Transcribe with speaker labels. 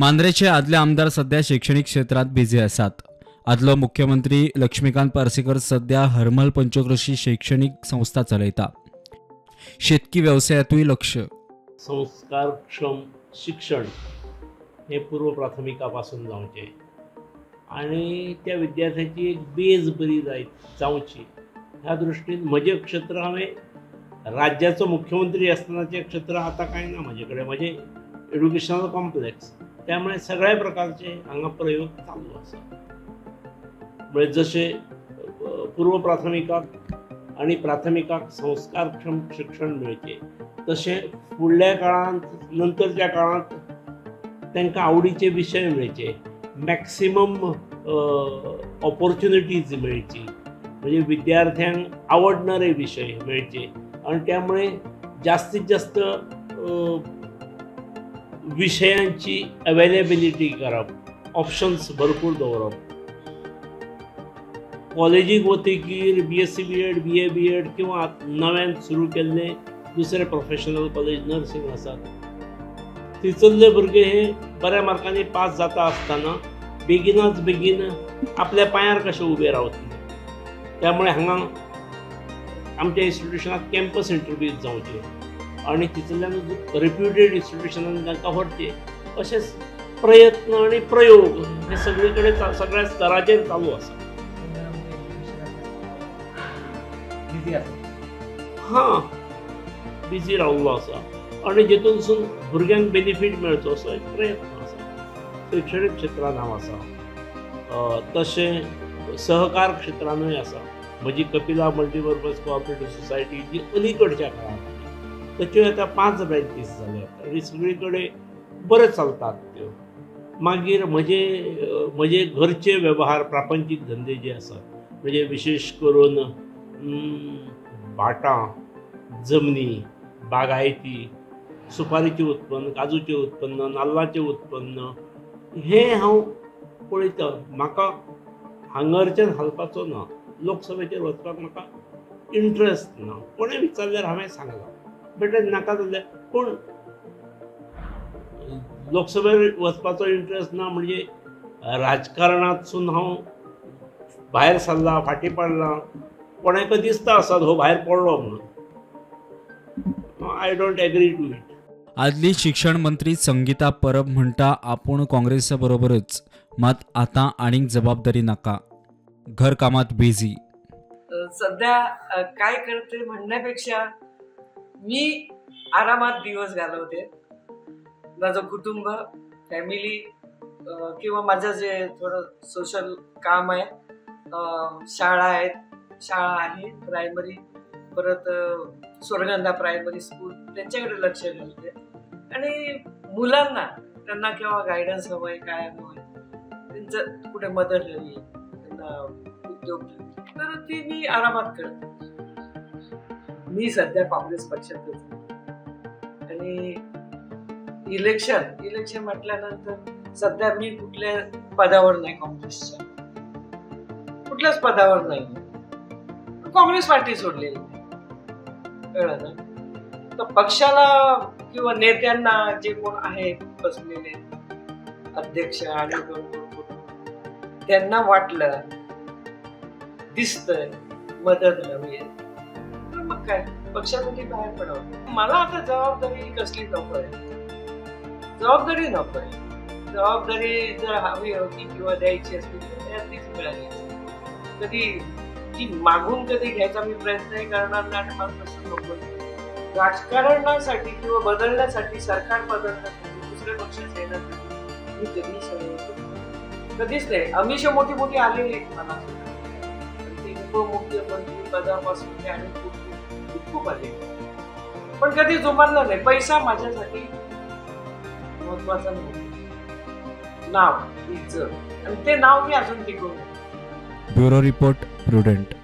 Speaker 1: मांद्रेचे आदले आमदार सध्या शैक्षणिक क्षेत्रात बिझी आसात. आदलो मुख्यमंत्री लक्ष्मीकांत पार्सेकर सध्या हरमल पंचक्रोशी शैक्षणिक संस्था चलयता. शेतकी वेवसायांतूय लक्ष.
Speaker 2: संस्कारक्षम शिक्षण हे पूर्व प्राथमिका पासून जावचें आनी त्या विद्यार्थ्याची एक बेज बरी जावची ह्या दृश्टीन म्हजें क्षेत्र हांवें राज्याचो मुख्यमंत्री आसतनाचें क्षेत्र आतां कांय ना म्हजे कडेन, म्हजें एड्युकेशनल कॉम्प्लेक्स, त्यामुळे सगळ्या प्रकारचे हांगा प्रयोग चालू आसा. म्हणजे जशे पूर्व प्राथमिकाक आनी प्राथमिकाक संस्कारक्षम शिक्षण मेळचें तशें फुडल्या काळांत नंतरच्या काळांत तांकां आवडीचे विशय मेळचे, मॅक्सिमम ऑपॉर्च्युनिटीज मेळची, म्हणजे विद्यार्थ्यांक आवडणारे विशय मेळचे आनी त्यामुळे जास्तीत जास्त विशयांची अवेलेबिलिटी करप, ऑप्शन्स भरपूर दवरप. कॉलेजीक वतकीर B S C B Ed, B A B Ed किंवा नव्यान सुरू केल्ले दुसरे प्रोफेशनल कॉलेज नर्सिंग आसात, थंयसरले भुरगे हे बऱ्या मार्कांनी पास जाता आसतना बेगिनाच बेगीन आपल्या पांयार कशे उबे रावतले. त्यामुळे हांगा आमच्या इन्स्टिट्युशनात कॅम्पस इंटरव्यूज जावचे आनी तितूंतल्यान रेप्युटेड इन्स्टिट्युशनान तांकां व्हरचे, अशे प्रयत्न आनी प्रयोग हे सगळे कडेन सगळ्या स्तराचेर चालू आसा. हां, बिजी रावल्लो आसा आनी जेतूनसून भुरग्यांक बेनिफीट मेळचो असो एक प्रयत्न आसा. शैक्षणीक क्षेत्रान हांव आसा, तशें सहकार क्षेत्रानूय आसा. म्हजी कपिला मल्टीपर्पज कोऑपरेटिव्ह सोसायटी जी अलीकडच्या काळांत ताच्यो आतां 5 ब्रँचीस जाल्यात आनी सगळे कडेन बरें चलतात त्यो. मागीर म्हजे म्हजे घरचे वेव्हार, प्रापंचीक धंदे जे आसात, म्हणजे विशेश करून भाटां, जमनी, बागायती, सुपारीचें उत्पन्न, काजूचें उत्पन्न, नाल्लाचें उत्पन्न हें हांव पळयतां. म्हाका हांगरच्यान हालपाचो ना, लोकसभेचेर वचपाक म्हाका इंट्रस्ट ना. कोणें विचारल्यार हांवें सांगलां बेटर नाका जाल्यार, पूण लोकसभेर वचपाचो इंट्रस्ट ना म्हणजे राजकारणांतसून हांव भायर सरला, फाटीं पडला, कोणाक दिसता आसत हो भायर पडलो म्हणून, I don't agree to it.
Speaker 1: आदली शिक्षण मंत्री संगीता परब म्हणटा आपूण काँग्रेसा बरोबरच, मात आतां आनीक जबाबदारी नाका, घरकामात बिझी.
Speaker 3: सध्या काय करते म्हणण्यापेक्षा मी आरामात दिवस घालवते. माझं कुटुंब, फॅमिली किंवा माझं जे थोडं सोशल काम आहे, शाळा आहेत, शाळा आहे प्रायमरी, परत स्वर्गंधा प्रायमरी स्कूल, त्यांच्याकडे लक्ष घालते. आणि मुलांना त्यांना केव्हा गायडन्स हवं आहे, काय हवं आहे, त्यांचं कुठे मदत हवी, त्यांना उद्योग, तर ती मी आरामात करते. मी सध्या काँग्रेस पक्षातच आणि इलेक्शन म्हटल्यानंतर सध्या मी कुठल्या पदावर नाही, काँग्रेसच्या कुठल्याच पदावर नाही, काँग्रेस पार्टी सोडलेली, कळलं ना. तर पक्षाला किंवा नेत्यांना जे कोण आहेत बसलेले अध्यक्ष आणि कोण कोण, त्यांना वाटलं दिसतंय मदत हवी आहे तर मग काय पक्षासाठी बाहेर पडावं. मला आता जबाबदारी कसली नको आहे, जबाबदारी नको आहे. जबाबदारी जर हवी होती किंवा द्यायची असती तर तीच मिळाली. कधी ती मागून कधी घ्यायचा मी प्रयत्नही करणार नाही आणि मला तसं नको. राजकारणासाठी किंवा बदलण्यासाठी, सरकार बदलण्यासाठी, दुसऱ्या पक्षात येण्यासाठी मी कधीच कधीच नाही. अमिष मोठी मोठी आलेली आहेत मला, ते उपमुख्यमंत्री पदापासून आणि खूप खूप खूप आले, पण कधी जुमानलं नाही. पैसा माझ्यासाठी महत्वाचा नव्हता, नाव, इज्जत, आणि ते नाव मी अजून टिकवलं.
Speaker 1: Bureau report, Prudent.